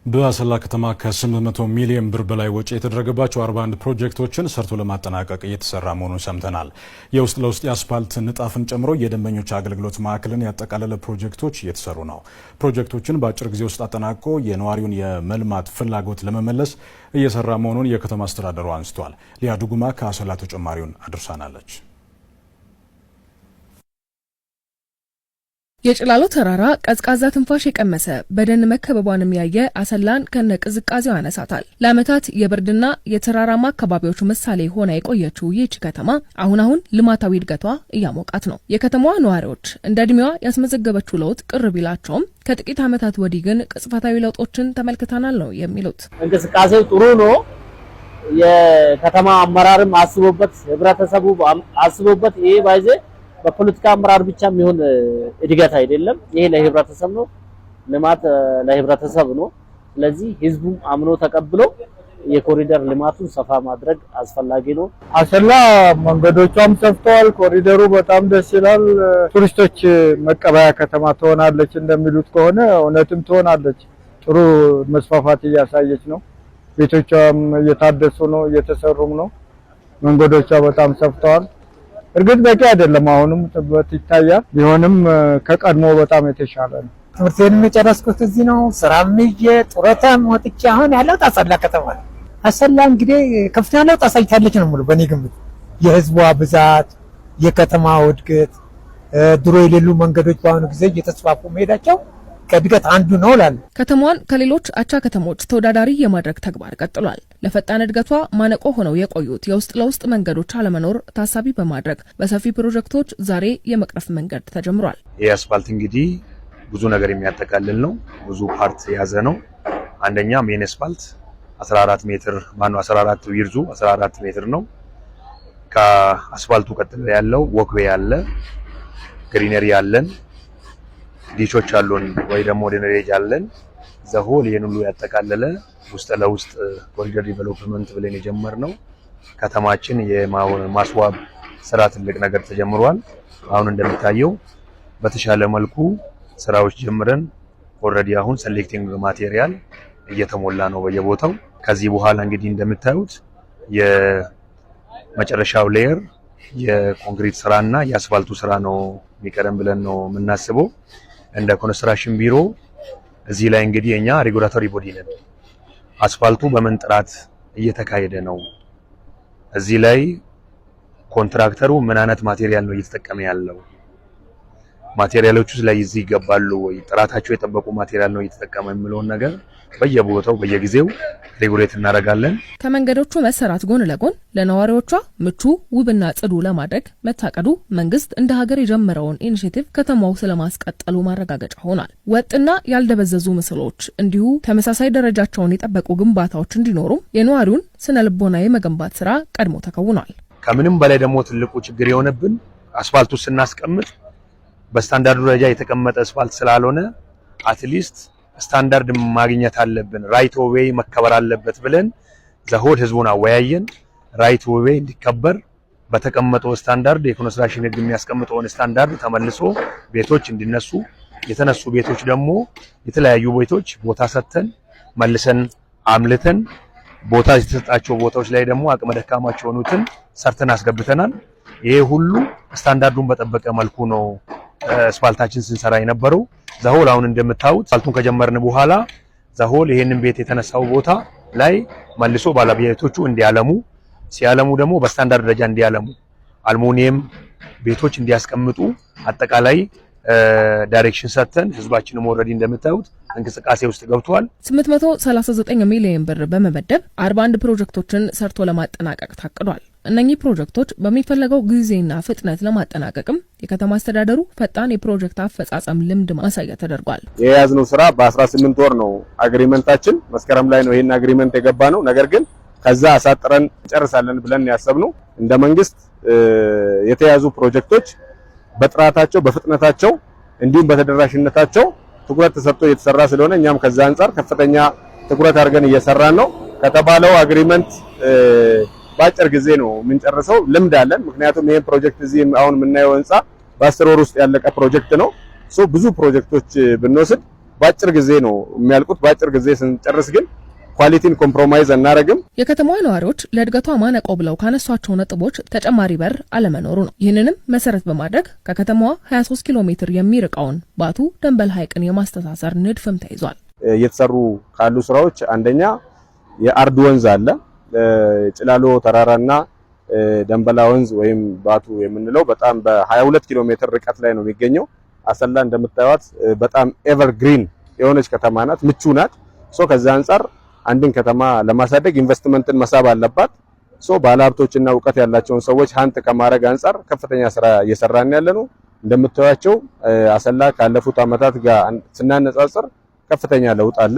በአሰላ ከተማ ከ800 ሚሊዮን ብር በላይ ወጪ የተደረገባቸው 41 ፕሮጀክቶችን ሰርቶ ለማጠናቀቅ እየተሰራ መሆኑን ሰምተናል። የውስጥ ለውስጥ የአስፓልት ንጣፍን ጨምሮ የደንበኞች አገልግሎት ማዕከልን ያጠቃለለ ፕሮጀክቶች እየተሰሩ ነው። ፕሮጀክቶችን በአጭር ጊዜ ውስጥ አጠናቆ የነዋሪውን የመልማት ፍላጎት ለመመለስ እየሰራ መሆኑን የከተማ አስተዳደሩ አንስቷል። ሊያ ዱጉማ ከአሰላ ተጨማሪውን አድርሳናለች። የጭላሎ ተራራ ቀዝቃዛ ትንፋሽ የቀመሰ፣ በደን መከበቧንም ያየ አሰላን ከነ ቅዝቃዜው ያነሳታል። ለዓመታት የብርድና የተራራማ አካባቢዎች ምሳሌ ሆና የቆየችው ይህች ከተማ አሁን አሁን ልማታዊ እድገቷ እያሞቃት ነው። የከተማዋ ነዋሪዎች እንደ እድሜዋ ያስመዘገበችው ለውጥ ቅር ቢላቸውም ከጥቂት ዓመታት ወዲህ ግን ቅጽበታዊ ለውጦችን ተመልክተናል ነው የሚሉት። እንቅስቃሴው ጥሩ ነው። የከተማ አመራርም አስቦበት፣ ህብረተሰቡ አስቦበት፣ ይሄ ባይዜ በፖለቲካ አመራር ብቻ የሚሆን እድገት አይደለም። ይሄ ለህብረተሰብ ነው፣ ልማት ለህብረተሰብ ነው። ስለዚህ ህዝቡም አምኖ ተቀብሎ የኮሪደር ልማቱን ሰፋ ማድረግ አስፈላጊ ነው። አሰላ መንገዶቿም ሰፍተዋል። ኮሪደሩ በጣም ደስ ይላል። ቱሪስቶች መቀበያ ከተማ ትሆናለች እንደሚሉት ከሆነ እውነትም ትሆናለች። ጥሩ መስፋፋት እያሳየች ነው። ቤቶቿም እየታደሱ ነው፣ እየተሰሩም ነው። መንገዶቿ በጣም ሰፍተዋል። እርግጥ በቂ አይደለም፣ አሁንም ጥበት ይታያል። ቢሆንም ከቀድሞ በጣም የተሻለ ነው። ትምህርቴንም የጨረስኩት እዚህ ነው። ስራም ይዤ ጡረታም ወጥቼ አሁን ያለሁት አሰላ ከተማ ነው። አሰላ እንግዲህ ከፍተኛ ለውጥ አሳይታለች ነው የምለው በእኔ ግምት። የህዝቧ ብዛት፣ የከተማው እድገት፣ ድሮ የሌሉ መንገዶች በአሁኑ ጊዜ እየተስፋፉ መሄዳቸው ከእድገት አንዱ ነው እላለሁ። ከተማዋን ከሌሎች አቻ ከተሞች ተወዳዳሪ የማድረግ ተግባር ቀጥሏል። ለፈጣን እድገቷ ማነቆ ሆነው የቆዩት የውስጥ ለውስጥ መንገዶች አለመኖር ታሳቢ በማድረግ በሰፊ ፕሮጀክቶች ዛሬ የመቅረፍ መንገድ ተጀምሯል። ይህ አስፋልት እንግዲህ ብዙ ነገር የሚያጠቃልል ነው። ብዙ part የያዘ ነው። አንደኛ main አስፋልት 14 ሜትር፣ ማነው 14 width ኡ 14 ሜትር ነው። ከአስፋልቱ ቀጥሎ ያለው walkway አለ፣ greenery አለን፣ ditch ኦች አሉን ወይ ደግሞ drainage አለን። The whole ይህን ሁሉ ያጠቃለለ ውስጥ ለውስጥ corridor development ብለን የጀመርነው ከተማችን የማስዋብ ስራ ትልቅ ነገር ተጀምሯል። አሁን እንደሚታየው በተሻለ መልኩ ስራዎች ጀምረን already አሁን selecting material እየተሞላ ነው በየቦታው። ከዚህ በኋላ እንግዲህ እንደምታዩት የመጨረሻው layer የኮንክሪት ስራና የአስፋልቱ ስራ ነው የሚቀረን ብለን ነው የምናስበው። እንደ ኮንስትራክሽን ቢሮ እዚህ ላይ እንግዲህ እኛ regulatory body ነን። አስፋልቱ በምን ጥራት እየተካሄደ ነው? እዚህ ላይ contractor ኡ ምን አይነት material ነው እየተጠቀመ ያለው? Material ኦቹ ላይ እዚህ ይገባሉ ወይ? ጥራታቸው የጠበቁ material ነው እየተጠቀመ የሚለውን ነገር በየቦታው በየጊዜው regulate እናደርጋለን። ከመንገዶቹ መሰራት ጎን ለጎን ለነዋሪዎቿ ምቹ፣ ውብና ጽዱ ለማድረግ መታቀዱ መንግስት እንደ ሀገር የጀመረውን initiative ከተማው ስለማስቀጠሉ ማረጋገጫ ሆኗል። ወጥና ያልደበዘዙ ምስሎች እንዲሁ ተመሳሳይ ደረጃቸውን የጠበቁ ግንባታዎች እንዲኖሩም የነዋሪውን ስነ ልቦና የመገንባት ስራ ቀድሞ ተከውኗል። ከምንም በላይ ደግሞ ትልቁ ችግር የሆነብን አስፋልቱ ስናስቀምጥ በስታንዳርዱ ደረጃ የተቀመጠ አስፋልት ስላልሆነ at least standard ማግኘት አለብን፣ right of way መከበር አለበት ብለን the whole ህዝቡን አወያየን። Right of way እንዲከበር በተቀመጠው ስታንዳርድ፣ የኮንስትራክሽን ህግ የሚያስቀምጠውን ስታንዳርድ ተመልሶ ቤቶች እንዲነሱ፣ የተነሱ ቤቶች ደግሞ የተለያዩ ቤቶች ቦታ ሰጥተን መልሰን አምልተን ቦታ የተሰጣቸው ቦታዎች ላይ ደግሞ አቅመ ደካማዎች የሆኑትን ሰርተን አስገብተናል። ይሄ ሁሉ ስታንዳርዱን በጠበቀ መልኩ ነው አስፋልታችን ስንሰራ የነበረው። The whole አሁን እንደምታዩት አስፋልቱን ከጀመርን በኋላ the whole ይሄንን ቤት የተነሳው ቦታ ላይ መልሶ ባለቤቶቹ እንዲያለሙ፣ ሲያለሙ ደግሞ በስታንዳርድ ደረጃ እንዲያለሙ፣ አልሙኒየም ቤቶች እንዲያስቀምጡ አጠቃላይ direction ሰጥተን ህዝባችንም already እንደምታዩት እንቅስቃሴ ውስጥ ገብቷል። 839 ሚሊዮን ብር በመመደብ 41 ፕሮጀክቶችን ሰርቶ ለማጠናቀቅ ታቅዷል። እነኚህ ፕሮጀክቶች በሚፈለገው ጊዜና ፍጥነት ለማጠናቀቅም የከተማ አስተዳደሩ ፈጣን የፕሮጀክት አፈጻጸም ልምድ ማሳያ ተደርጓል። የያዝነው ስራ በ18 ወር ነው agreement ኣችን። መስከረም ላይ ነው ይሄን agreement የገባነው። ነገር ግን ከዛ አሳጥረን እንጨርሳለን ብለን ያሰብነው እንደ መንግስት የተያዙ ፕሮጀክቶች በጥራታቸው፣ በፍጥነታቸው እንዲሁም በተደራሽነታቸው ትኩረት ተሰጥቶ እየተሰራ ስለሆነ እኛም ከዛ አንጻር ከፍተኛ ትኩረት አድርገን እየሰራን ነው። ከተባለው agreement በአጭር ጊዜ ነው የምንጨርሰው። ልምድ አለን። ምክንያቱም ይሄን ፕሮጀክት እዚህ አሁን የምናየው ህንፃ በ10 ወር ውስጥ ያለቀ ፕሮጀክት ነው። So ብዙ ፕሮጀክቶች ብንወስድ በአጭር ጊዜ ነው የሚያልቁት። በአጭር ጊዜ ስንጨርስ ግን quality ን compromise አናረግም። የከተማዋ ነዋሪዎች ለእድገቷ ማነቆ ብለው ካነሷቸው ነጥቦች ተጨማሪ በር አለመኖሩ ነው። ይህንንም መሰረት በማድረግ ከከተማዋ 23 ኪሎ ሜትር የሚርቀውን ባቱ ደንበል ሐይቅን የማስተሳሰር ንድፍም ተይዟል። እየተሰሩ ካሉ ስራዎች አንደኛ የአርድ ወንዝ አለ። ጭላሎ ተራራና ደንበላ ወንዝ ወይም ባቱ የምንለው በጣም በ22 ኪሎ ሜትር ርቀት ላይ ነው የሚገኘው። አሰላ እንደምታዩት በጣም evergreen የሆነች ከተማ ናት፣ ምቹ ናት። So ከዛ አንጻር አንድን ከተማ ለማሳደግ ኢንቨስትመንትን መሳብ አለባት። So ባለሀብቶችና እውቀት ያላቸውን ሰዎች hunt ከማድረግ አንጻር ከፍተኛ ስራ እየሰራን ያለ ነው። እንደምታዩቸው አሰላ ካለፉት ዓመታት ጋር ስናነጻጽር ከፍተኛ ለውጥ አለ።